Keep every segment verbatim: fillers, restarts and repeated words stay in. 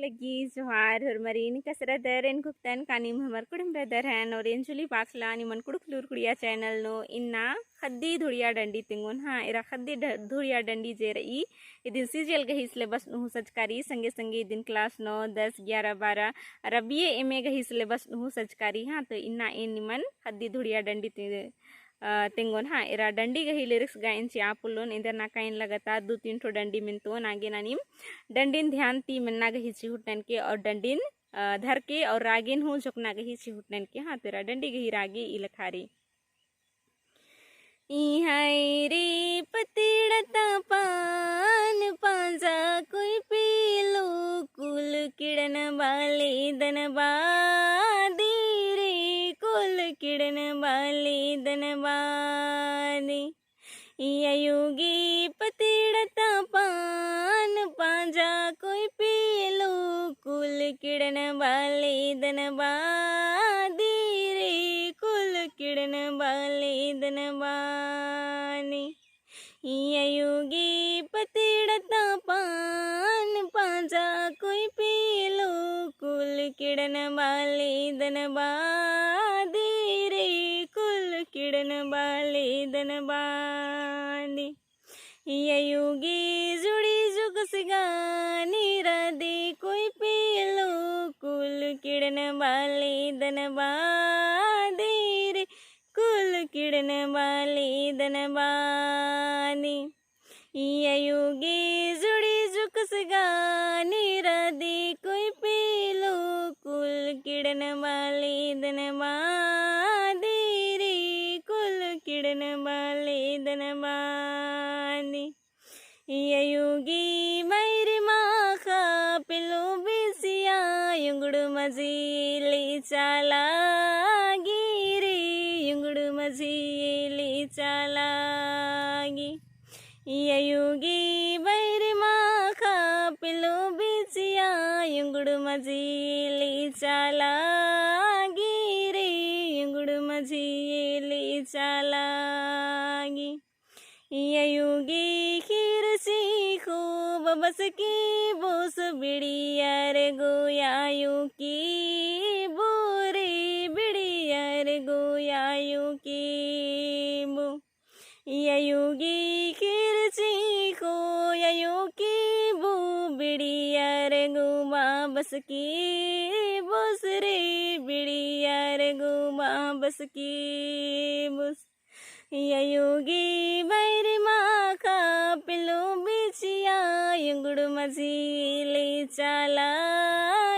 लग्गी जोहार होरमरिन, कस रअदर? एन गुप्तन कानिम हमर कुड़ुम रअदर हन और एन जुली बाखला निमन कुँड़ुख़ लूर कुड़िया channel नू। इन्ना ख़द्दी धुड़िया डंडी तेंगोन, हाँ, एरा ख़द्दी ढ-, धुड़िया डंडी जे रई, इदिन CGL गही syllabus नू हूँ सजका रई, संगे संगे इदिन class नौ, दस, ग्यारह, बारह, अरा BA, MA गही syllabus नू हूँ सजका रई, हाँ, तो इन्ना एन निमन ख़द्दी धुड़िया डंडी ते-, अ, तेंगोन, हाँ, एरा डंडी गही lyrics गा एन चिआ पोल्लोन, एन्देर नाका एन लगातार दू तीन ठो डंडी मेन्तोन, आगे नानिम डंडिन ध्यान ती मेन्ना गही चिहुट ननके और डंडिन, अ, धरके और रागेन हूँ झोकना गही चिहुट ननके, हाँ, तो एरा डंडी गही रागे ई लेखा रई। ई हाय रे पतड़ता पान पांजा कोई पीलू कुल किड़न बाली दन बादी रे कुल किड़न बाली दन बादी। ई अयोगी पतड़ता पान पांजा कोई पीलू कुल किड़न बाली दन बादी रे कुल किड़न बाली दन बानी। ई अयोगी पतड़ता पान पांजा कोई पीलू कुल किड़न बाली दन बादी रे कुल किड़न बाली दन बानी। ई अयोगी जुड़ी जुगस गानी रदी कोई पीलू कुल किड़न बाली दन बादी रे कुल किड़न बाली दन बानी। ई अयोगी जुड़ी जुगस गानी रदी कोई पीलू कुल किड़न बाली दन बादी रे कुल किड़न बाली दन बानी। ई अयोगी मैरी माखा पिलू बिचिया युंगड़ू मझी ले चाला गिरी युंगड़ू मझी ले चाला गी। ई अयोगी बैरी माखा पिलू बिचिया युंगड़ू मझी ले चाला गिरी युंगड़ू मझी ले चाला गी। ई अयोगी खीर सीखो बबस की बोस बिड़ियर गोयायो की बोरे बिड़ियर गोयायो की बो। ई अयोगी खीर सीखो अयो की बो बिड़ियर गो बाबस की बोस रे बिड़ियर गो बाबस की बोस। ई अयोगी बैरी माखा पिलू बिचिया युंगड़ू मझी ले चाला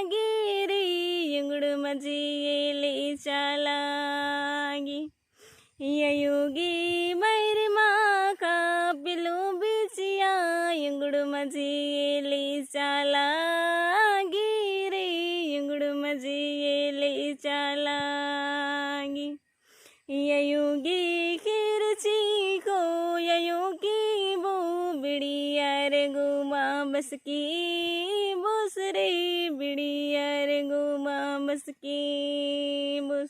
गिरी युंगड़ू मझी ले चाला गी। ई अयोगी बैरी माखा पिलू बिचिया युंगड़ू मझी ले चाला गिरी युंगड़ू मझी ले चाला गी। ई अयोगी खीर सीखो अयो की बो बिड़ियर गो बाबस की बोस रे बिड़ियर गो बाबस की बोस।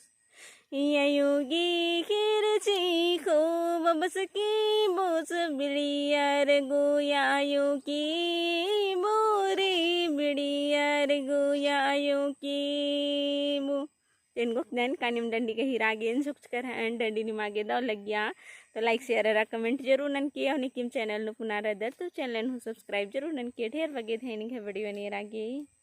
ई अयोगी खीर सीखो बबस की बोस बिड़ियर गोयायो की बोरे बिड़ियर गोयायो की बो। तेन गोकनन कानिम डंडी गही रागेन झुकचकर हन डंडी निमागे दव लग्गिया। तो like share अरा comment जरूर ननके और निकिम channel नू पुना रअदर तो channel नू subscribe जरूर ननके। ढेर बग्गे धैनिक है video ने रागे।